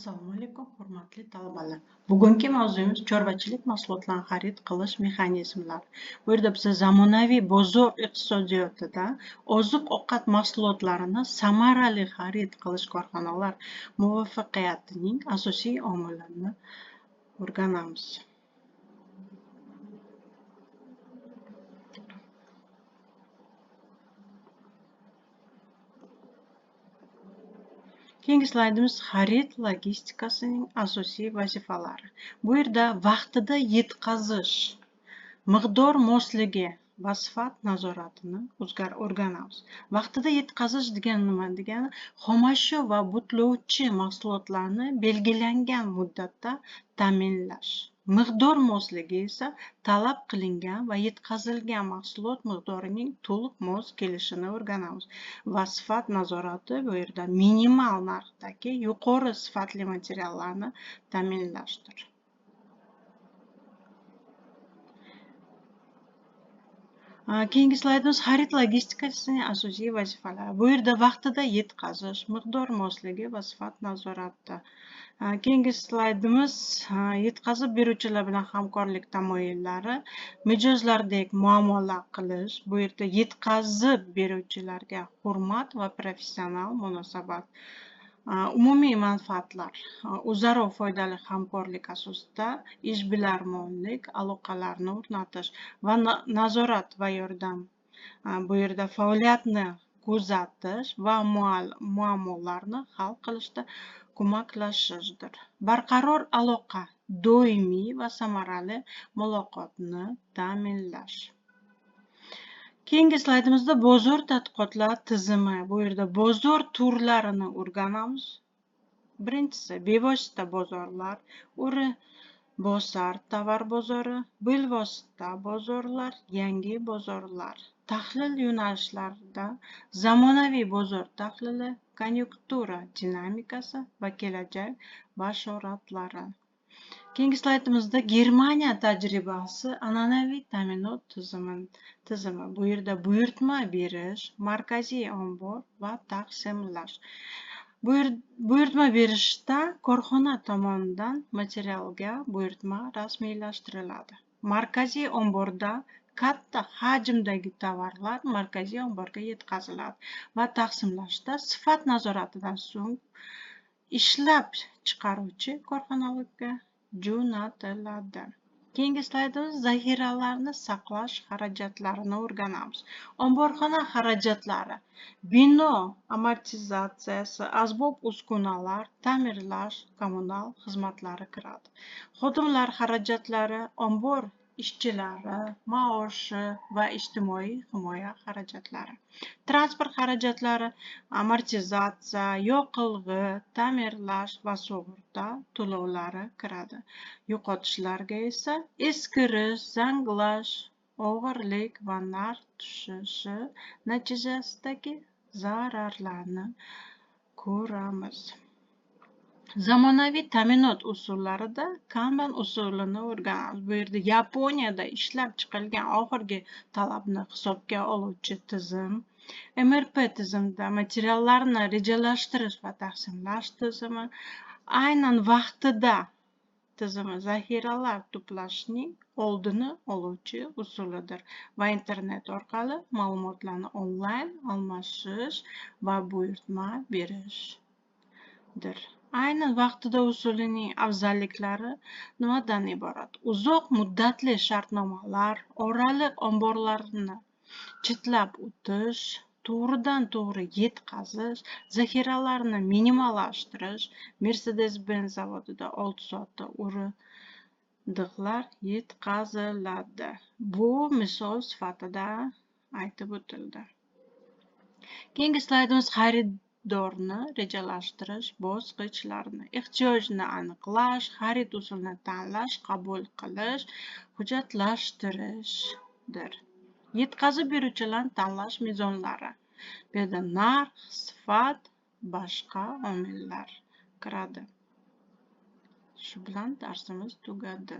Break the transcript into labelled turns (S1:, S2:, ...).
S1: Assalomu alaykum, hurmatli talabalar. Bugungi mavzuyimiz chorvachilik mahsulotlarini xarid qilish mexanizmlari. Bu yerda biz zamonaviy bozor iqtisodiyotida oziq-ovqat mahsulotlarini samarali xarid qilish korxonalar muvaffaqiyatining asosiy omilini o'rganamiz. Keyingi slaydimiz xarid logistikasining asosiy vazifalari. Bu yerda vaqtida yetkazish, miqdor mosligi va sifat nazoratini o'rganamiz. Vaqtida yetkazish degani nima degani? Xomashyo va butlovchi mahsulotlarni belgilangan muddatda ta'minlash. Miqdor mosligi esa talab qilingan va yetkazilgan mahsulot miqdorining to'liq mos kelishini o'rganamiz. Va sifat nazorati bu yerda minimal narxdagi yuqori sifatli materiallarni ta'minlashdir. Keyingi slaydimiz xarid logistikasining asosiy vazifalari. Bu yerda vaqtida yetkazish, miqdor mosligi va sifat nazorati. Keyingi slaydimiz yetkazib beruvchilar bilan hamkorlik tamoyillari, mijozlardek muomala qilish, bu yerda yetkazib beruvchilarga hurmat va professional munosabat. Umumiy manfaatlar, o'zaro foydali hamkorlik asosida ishbilarmonlik aloqalarini o'rnatish va nazorat va yordam. Bu yerda faoliyatni kuzatish va muammolarni hal qilishda ko'maklashishdir. Barqaror aloqa, doimiy va samarali muloqotni ta'minlash. Keyingi slaydimizda bozor tadqiqotlar tizimi. Bu yerda bozor turlarini o'rganamiz. Birinchisi bevosita bozorlar, o'rinbosar tovar bozori, bilvosita bozorlar, yangi bozorlar. Tahlil yo'nalishlarida zamonaviy bozor tahlili, konyunktura dinamikasi va kelajak bashoratlari. Keyingi slaydimizda Germaniya tajribasi an'anaviy ta'minot tizimi. Bu yerda buyurtma berish, markaziy ombor va taqsimlash. Buyurtma berishda korxona tomonidan materialga buyurtma rasmiylashtiriladi. Markaziy omborda katta hajmdagi tovarlar markaziy omborga yetkaziladi va taqsimlashda sifat nazoratidan so'ng ishlab chiqaruvchi korxonalarga jo'natiladi. Keyingi slaydimiz zaxiralarni saqlash xarajatlarini o'rganamiz. Omborxona xarajatlari, bino amortizatsiyasi, asbob-uskunalar, ta'mirlash, kommunal xizmatlari kiradi. Xodimlar xarajatlari, ombor ishchilari maoshi va ijtimoiy himoya xarajatlari. Transport xarajatlari, amortizatsiya, yoqilg'i, ta'mirlash va sug'urta to'lovlari kiradi. Yo'qotishlarga esa eskirish, zanglash, og'irlik va narx tushishi natijasidagi zararlarni ko'ramiz. Zamonaviy ta'minot usullarida Kanban usulini o'rganamiz. Bu yerda Yaponiyada ishlab chiqilgan oxirgi talabni hisobga oluvchi tizim, MRP tizimida materiallarni rejalashtirish va taqsimlash tizimi, aynan vaqtida tizimi zaxiralar to'plashning oldini oluvchi usulidir va internet orqali ma'lumotlarni onlayn almashish va buyurtma berishdir. Aynan vaqtida usulining afzalliklari nimadan iborat? Uzoq muddatli shartnomalar, oraliq omborlarni chetlab o'tish, to'g'ridan-to'g'ri yetkazish, zaxiralarni minimallashtirish. Mercedes-Benz zavodida 6 soatda o'rindiqlar yetkaziladi. Bu misol sifatida aytib o'tildi. Keyingi slaydimiz xaridorni rejalashtirish bosqichlarini, ehtiyojni aniqlash, xarid usulini tanlash, qabul qilish, hujjatlashtirishdir. Yetkazib beruvchilarni tanlash mezonlari. Bu yerda narx, sifat, boshqa omillar kiradi. Shu bilan darsimiz tugadi.